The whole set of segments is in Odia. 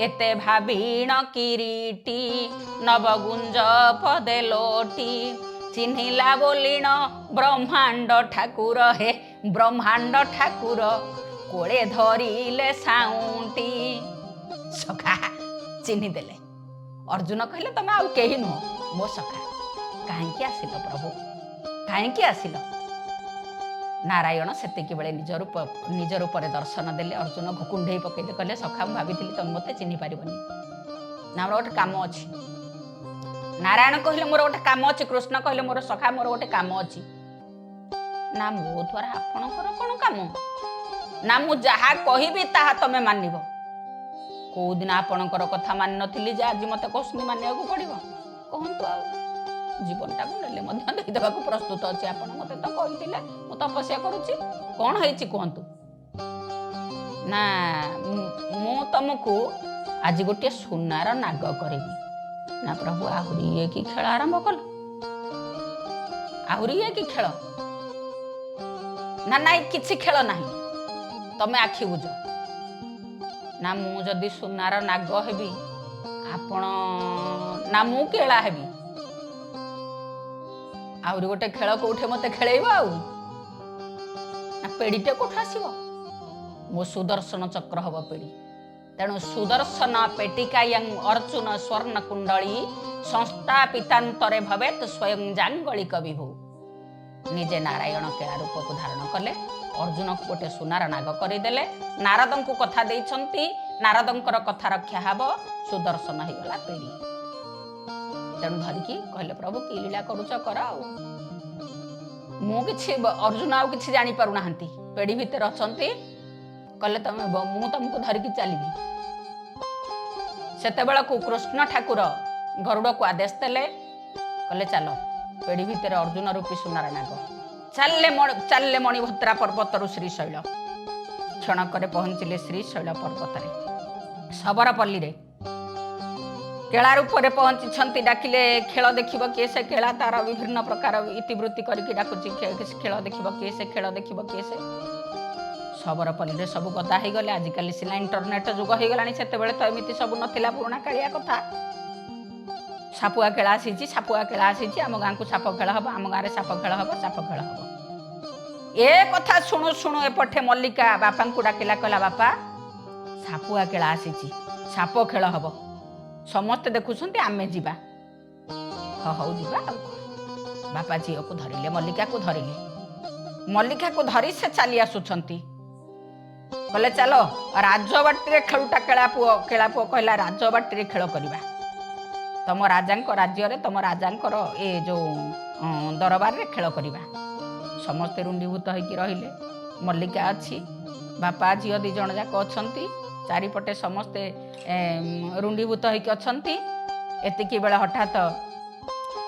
ଏତେ ଭାବିଣ କିରୀଟି ନବଗୁଞ୍ଜ ପଦେ ଲୋଟି ଚିହ୍ନିଲା ବୋଲିଣ ବ୍ରହ୍ମାଣ୍ଡ ଠାକୁର ହେ ବ୍ରହ୍ମାଣ୍ଡ ଠାକୁର କୋଳେ ଧରିଲେ ସାଉଁଟି। ସଖା ଚିହ୍ନି ଦେଲେ। ଅର୍ଜୁନ କହିଲେ, ତମେ ଆଉ କେହି ନୁହଁ, ମୋ ସଖା। କାହିଁକି ଆସିଲ ପ୍ରଭୁ, କାହିଁକି ଆସିଲ? ନାରାୟଣ ସେତିକି ବେଳେ ନିଜ ରୂପରେ ଦର୍ଶନ ଦେଲେ। ଅର୍ଜୁନକୁ କୁଣ୍ଢେଇ ପକେଇଲେ, କହିଲେ, ସଖା, ମୁଁ ଭାବିଥିଲି ତମେ ମୋତେ ଚିହ୍ନି ପାରିବନି। ନା, ମୋର ଗୋଟେ କାମ ଅଛି। ନାରାୟଣ କହିଲେ, ମୋର ଗୋଟେ କାମ ଅଛି। କୃଷ୍ଣ କହିଲେ, ମୋର ସଖା, ମୋର ଗୋଟେ କାମ ଅଛି। ନା, ମୋ ଦ୍ୱାରା ଆପଣଙ୍କର କ'ଣ କାମ? ନା, ମୁଁ ଯାହା କହିବି ତାହା ତମେ ମାନିବ। କୋଉଦିନ ଆପଣଙ୍କର କଥା ମାନିନଥିଲି ଯେ ଆଜି ମତେ କହୁଛନ୍ତି ମାନିବାକୁ ପଡ଼ିବ? କୁହନ୍ତୁ, ଆଉ ଜୀବନଟାକୁ ନେଲେ ମଧ୍ୟ ଦେଇଦେବାକୁ ପ୍ରସ୍ତୁତ ଅଛି। ଆପଣ ମତେ ତ କହିଥିଲେ, ମୁଁ ତପସ୍ୟା କରୁଛି। କ'ଣ ହେଇଛି କୁହନ୍ତୁ। ନା, ମୁଁ ତମକୁ ଆଜି ଗୋଟିଏ ସୁନାର ନାଗ କରିବି। ନା ପ୍ରଭୁ, ଆହୁରି ଇଏ କି ଖେଳ ଆରମ୍ଭ କଲ? ଆହୁରି ଇଏ କି ଖେଳ? ନା, ନାଇଁ, କିଛି ଖେଳ ନାହିଁ, ତମେ ଆଖି ବୁଜ। ନା, ମୁଁ ଯଦି ସୁନାର ନାଗ ହେବି ଆପଣ, ନା ମୁଁ କେଳା ହେବି। ଆହୁରି ଗୋଟେ ଖେଳ କୋଉଠି ମତେ ଖେଳେଇବ ଆଉ? ନା, ପେଡ଼ିଟେ କୋଉଠୁ ଆସିବ? ମୋ ସୁଦର୍ଶନ ଚକ୍ର ହବ ପେଡ଼ି। ତେଣୁ ସୁଦର୍ଶନ ପେଟିକାୟଂ ଅର୍ଜୁନ ସ୍ୱର୍ଣ୍ଣ କୁଣ୍ଡଳୀ ସଂସ୍ଥାପିତାନ୍ତରେ ଭବେତ ସ୍ୱୟଂ ଜାଙ୍ଗଳିକ ବିଭୁ। ନିଜେ ନାରାୟଣ କେଳା ରୂପକୁ ଧାରଣ କଲେ, ଅର୍ଜୁନକୁ ଗୋଟେ ସୁନାର ନାଗ କରିଦେଲେ। ନାରଦଙ୍କୁ କଥା ଦେଇଛନ୍ତି, ନାରଦଙ୍କର କଥା ରକ୍ଷା ହବ। ସୁଦର୍ଶନ ହେଇଗଲା ପେଡ଼ି। ତେଣୁ ଧରିକି କହିଲେ, ପ୍ରଭୁ, କି ଲୀଳା କରୁଛ କର। ଆଉ ମୁଁ କିଛି, ଅର୍ଜୁନ ଆଉ କିଛି ଜାଣିପାରୁନାହାନ୍ତି, ପେଡ଼ି ଭିତରେ ଅଛନ୍ତି। କହିଲେ, ତମେ, ମୁଁ ତମକୁ ଧରିକି ଚାଲିବି। ସେତେବେଳକୁ କୃଷ୍ଣ ଠାକୁର ଗରୁଡ଼କୁ ଆଦେଶ ଦେଲେ, କହିଲେ, ଚାଲ, ପେଡ଼ି ଭିତରେ ଅର୍ଜୁନ ରୂପୀ ସୁନାର ନାଗ। ଚାଲିଲେ, ଚାଲିଲେ ମଣିଭଦ୍ରା ପର୍ବତରୁ ଶ୍ରୀଶୈଳ। କ୍ଷଣକରେ ପହଞ୍ଚିଲେ ଶ୍ରୀଶୈଳ ପର୍ବତରେ, ଶବରପଲ୍ଲୀରେ କେଳା ରୂପରେ ପହଞ୍ଚିଛନ୍ତି। ଡାକିଲେ, ଖେଳ ଦେଖିବ କିଏ ସେ? କେଳା ତାର ବିଭିନ୍ନ ପ୍ରକାର ଇତିବୃତ୍ତି କରିକି ଡାକୁଛି, ଖେଳ ଦେଖିବ କିଏ ସେ? ଖେଳ ଦେଖିବ କିଏ ସେ? ଶବରପଲ୍ଲୀରେ ସବୁ ଗଦା ହେଇଗଲେ। ଆଜିକାଲି ସିନା ଇଣ୍ଟରନେଟ ଯୁଗ ହେଇଗଲାଣି, ସେତେବେଳେ ତ ଏମିତି ସବୁ ନଥିଲା। ପୁରୁଣା କାଳିଆ କଥା। ସାପୁଆ ଖେଳ ଆସିଛି, ସାପୁଆ ଖେଳ ଆସିଛି, ଆମ ଗାଁକୁ ସାପ ଖେଳ ହବ, ଆମ ଗାଁରେ ସାପ ଖେଳ ହବ, ସାପ ଖେଳ ହବ। ଏ କଥା ଶୁଣୁ ଶୁଣୁ ଏପଟେ ମଲ୍ଲିକା ବାପାଙ୍କୁ ଡାକିଲା। କହିଲା, ବାପା, ସାପୁଆ ଖେଳ ଆସିଛି, ସାପ ଖେଳ ହବ, ସମସ୍ତେ ଦେଖୁଛନ୍ତି, ଆମେ ଯିବା। ହଁ, ହଉ, ଯିବା ଆଉ କଣ। ବାପା ଝିଅକୁ ଧରିଲେ, ମଲ୍ଲିକାକୁ ଧରିଲେ। ମଲ୍ଲିକାକୁ ଧରି ସେ ଚାଲି ଆସୁଛନ୍ତି। କହିଲେ, ଚାଲ ରାଜବାଟୀରେ ଖେଳୁଟା। କେଳା ପୁଅ କହିଲା, ରାଜବାଟୀରେ ଖେଳ କରିବା, ତମ ରାଜାଙ୍କ ରାଜ୍ୟରେ, ତମ ରାଜାଙ୍କର ଏ ଯୋଉ ଦରବାରରେ ଖେଳ କରିବା। ସମସ୍ତେ ରୁଣ୍ଡିଭୂତ ହେଇକି ରହିଲେ। ମଲ୍ଲିକା ଅଛି, ବାପା ଝିଅ ଦି ଜଣ ଯାକ ଅଛନ୍ତି, ଚାରିପଟେ ସମସ୍ତେ ରୁଣ୍ଡିଭୂତ ହେଇକି ଅଛନ୍ତି। ଏତିକି ବେଳେ ହଠାତ୍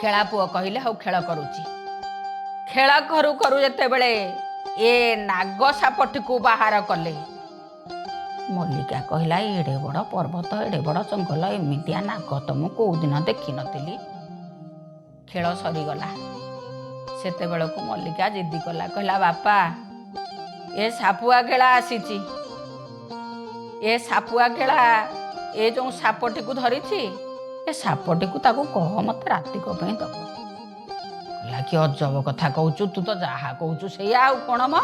ଖେଳା ପୁଅ କହିଲେ, ହଉ, ଖେଳ କରୁଛି। ଖେଳ କରୁ କରୁ ଯେତେବେଳେ ଏ ନାଗ ସାପଟିକୁ ବାହାର କଲେ, ମଲ୍ଲିକା କହିଲା, ଏଡ଼େ ବଡ଼ ପର୍ବତ, ଏଡ଼େ ବଡ଼ ଜଙ୍ଗଲ, ଏମିତିଆ ନାଗ ତ ମୁଁ କୋଉଦିନ ଦେଖିନଥିଲି। ଖେଳ ସରିଗଲା। ସେତେବେଳକୁ ମଲ୍ଲିକା ଜିଦି କଲା, କହିଲା, ବାପା, ଏ ସାପୁଆ ଖେଳା ଆସିଛି, ଏ ସାପୁଆ ଖେଳା ଏ ଯୋଉ ସାପଟିକୁ ଧରିଛି, ଏ ସାପଟିକୁ ତାକୁ କହ ମତେ ରାତିକ ପାଇଁ ଦବ। କହିଲା, କି ଅଜବ କଥା କହୁଛୁ, ତୁ ତ ଯାହା କହୁଛୁ ସେଇଆ। ଆଉ କଣ ମ?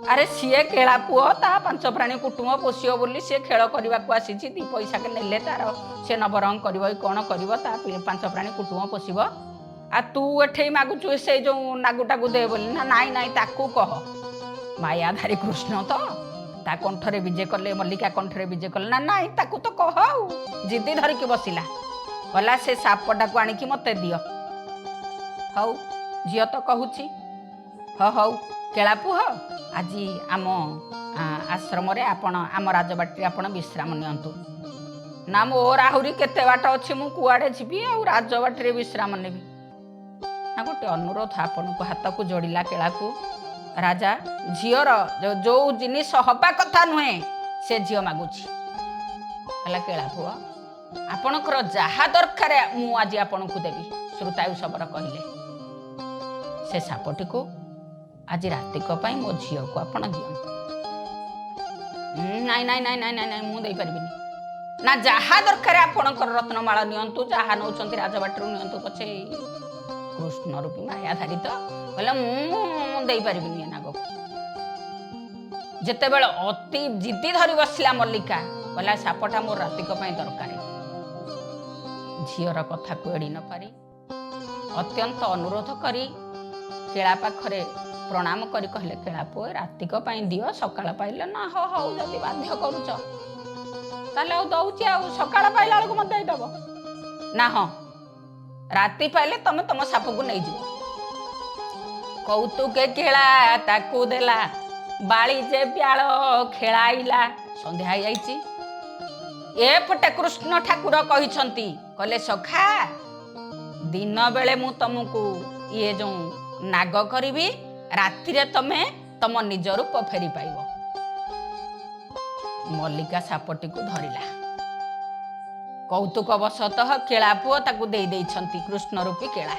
ଆରେ, ସିଏ କେଳା ପୁଅ, ତା ପାଞ୍ଚ ପ୍ରାଣୀ କୁଟୁମ୍ବ ପୋଷିବ ବୋଲି ସିଏ ଖେଳ କରିବାକୁ ଆସିଛି। ଦି ପଇସା ନେଲେ ତାର ସେ ନବରଙ୍ଗ କରିବ କି କ'ଣ କରିବ, ତା ପାଞ୍ଚ ପ୍ରାଣୀ କୁଟୁମ୍ବ ପୋଷିବ। ଆଉ ତୁ ଏଠେଇ ମାଗୁଛୁ ସେଇ ଯୋଉ ନାଗୁଟାକୁ ଦେ ବୋଲି। ନା, ନାଇଁ ନାଇଁ, ତାକୁ କହ। ମାୟାଧାରୀ କୃଷ୍ଣ ତ ତା କଣ୍ଠରେ ବିଜେ କଲେ, ମଲ୍ଲିକା କଣ୍ଠରେ ବିଜେ କଲେ। ନା, ନାଇଁ, ତାକୁ ତ କହ। ଆଉ ଜିଦି ଧରିକି ବସିଲା। କହିଲା, ସେ ସାପଟାକୁ ଆଣିକି ମତେ ଦିଅ। ହଉ, ଝିଅ ତ କହୁଛି, ହଁ, ହଉ କେଳା ପୁଅ, ଆଜି ଆମ ଆଶ୍ରମରେ ଆପଣ, ଆମ ରାଜବାଟୀରେ ଆପଣ ବିଶ୍ରାମ ନିଅନ୍ତୁ। ନା, ମୋର ଆହୁରି କେତେ ବାଟ ଅଛି, ମୁଁ କୁଆଡ଼େ ଯିବି ଆଉ ରାଜବାଟୀରେ ବିଶ୍ରାମ ନେବି? ନା, ଗୋଟେ ଅନୁରୋଧ ଆପଣଙ୍କୁ, ହାତକୁ ଯୋଡ଼ିଲା କେଳାକୁ। ରାଜା, ଝିଅର ଯୋଉ ଜିନିଷ ହବା କଥା ନୁହେଁ ସେ ଝିଅ ମାଗୁଛି। କହିଲା, କେଳା ପୁଅ, ଆପଣଙ୍କର ଯାହା ଦରକାର ମୁଁ ଆଜି ଆପଣଙ୍କୁ ଦେବି। ଶ୍ରୁତାୟୁ ଶବର କହିଲେ, ସେ ସାପଟିକୁ ଆଜି ରାତିକ ପାଇଁ ମୋ ଝିଅକୁ ଆପଣ ଦିଅନ୍ତୁ। ନାଇଁ ନାଇଁ ନାଇଁ ନାଇଁ ନାଇଁ ନାଇଁ, ମୁଁ ଦେଇପାରିବିନି। ନା ଯାହା ଦରକାର ଆପଣଙ୍କର ରତ୍ନମାଳ ନିଅନ୍ତୁ, ଯାହା ନେଉଛନ୍ତି ରାଜବାଟରୁ ନିଅନ୍ତୁ ପଛେ। କୃଷ୍ଣ ରୂପୀ ମାୟାଧାରୀ ତ କହିଲା, ମୁଁ ଦେଇପାରିବିନି ଏ ନାଗକୁ। ଯେତେବେଳେ ଅତି ଜିଦି ଧରି ବସିଲା ମଲ୍ଲିକା, କହିଲା ସାପଟା ମୋର ରାତିକ ପାଇଁ ଦରକାର। ଝିଅର କଥାକୁ ଏଡ଼ି ନ ପାରି ଅତ୍ୟନ୍ତ ଅନୁରୋଧ କରି କେଳା ପାଖରେ ପ୍ରଣାମ କରି କହିଲେ, କେଳା ପୁଅ, ରାତିକ ପାଇଁ ଦିଅ, ସକାଳ ପାଇଲେ ନା। ହଉ ହଉ, ଯଦି ବାଧ୍ୟ କରୁଛ ତାହେଲେ ଆଉ ଦଉଛି, ଆଉ ସକାଳ ପାଇଲା ବେଳକୁ ମତେ ଦେଇଦବ ନା? ହଁ, ରାତି ପାଇଲେ ତମେ ତମ ସାପକୁ ନେଇଯିବ। କୌତୁକେ କେଳା ତାକୁ ଦେଲା, ବାଳି ଯେ ବ୍ୟାଳ ଖେଳାଇଲା। ସନ୍ଧ୍ୟା ହେଇଯାଇଛି। ଏପଟେ କୃଷ୍ଣ ଠାକୁର କହିଛନ୍ତି, କହିଲେ ସଖା, ଦିନ ବେଳେ ମୁଁ ତମକୁ ଇଏ ଯୋଉ ନାଗ କରିବି, ରାତିରେ ତମେ ତମ ନିଜ ରୂପ ଫେରି ପାଇବ। ମଲ୍ଲିକା ସାପଟିକୁ ଧରିଲା। କୌତୁକ ବଶତଃ କେଳା ପୁଅ ତାକୁ ଦେଇ ଦେଇଛନ୍ତି କୃଷ୍ଣ ରୂପୀ କେଳା।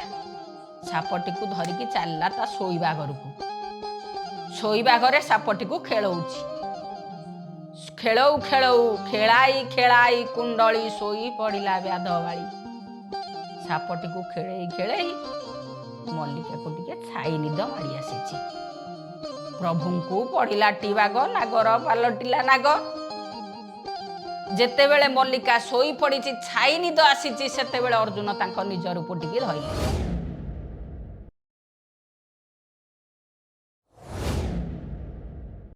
ସାପଟିକୁ ଧରିକି ଚାଲିଲା ତା ଶୋଇବା ଘରକୁ। ଶୋଇବା ଘରେ ସାପଟିକୁ ଖେଳଉଛି। ଖେଳଉ ଖେଳଉ ଖେଳାଇ ଖେଳାଇ କୁଣ୍ଡଳୀ ଶୋଇ ପଡ଼ିଲା ବ୍ୟାଧ ବାଳି। ସାପଟିକୁ ଖେଳେଇ ଖେଳେଇ ମଲ୍ଲିକାକୁ ଟିକେ ଛାଇ ନିଦ ମାଡ଼ି ଆସିଛି। ପ୍ରଭୁଙ୍କୁ ପଡ଼ିଲା ଟିବାଗ, ନାଗର ପାଲଟିଲା ନାଗ। ଯେତେବେଳେ ମଲ୍ଲିକା ଶୋଇ ପଡ଼ିଛି, ଛାଇ ନିଦ ଆସିଛି, ସେତେବେଳେ ଅର୍ଜୁନ ତାଙ୍କ ନିଜ ରୂପ ଟିକେ ଧରିଲେ।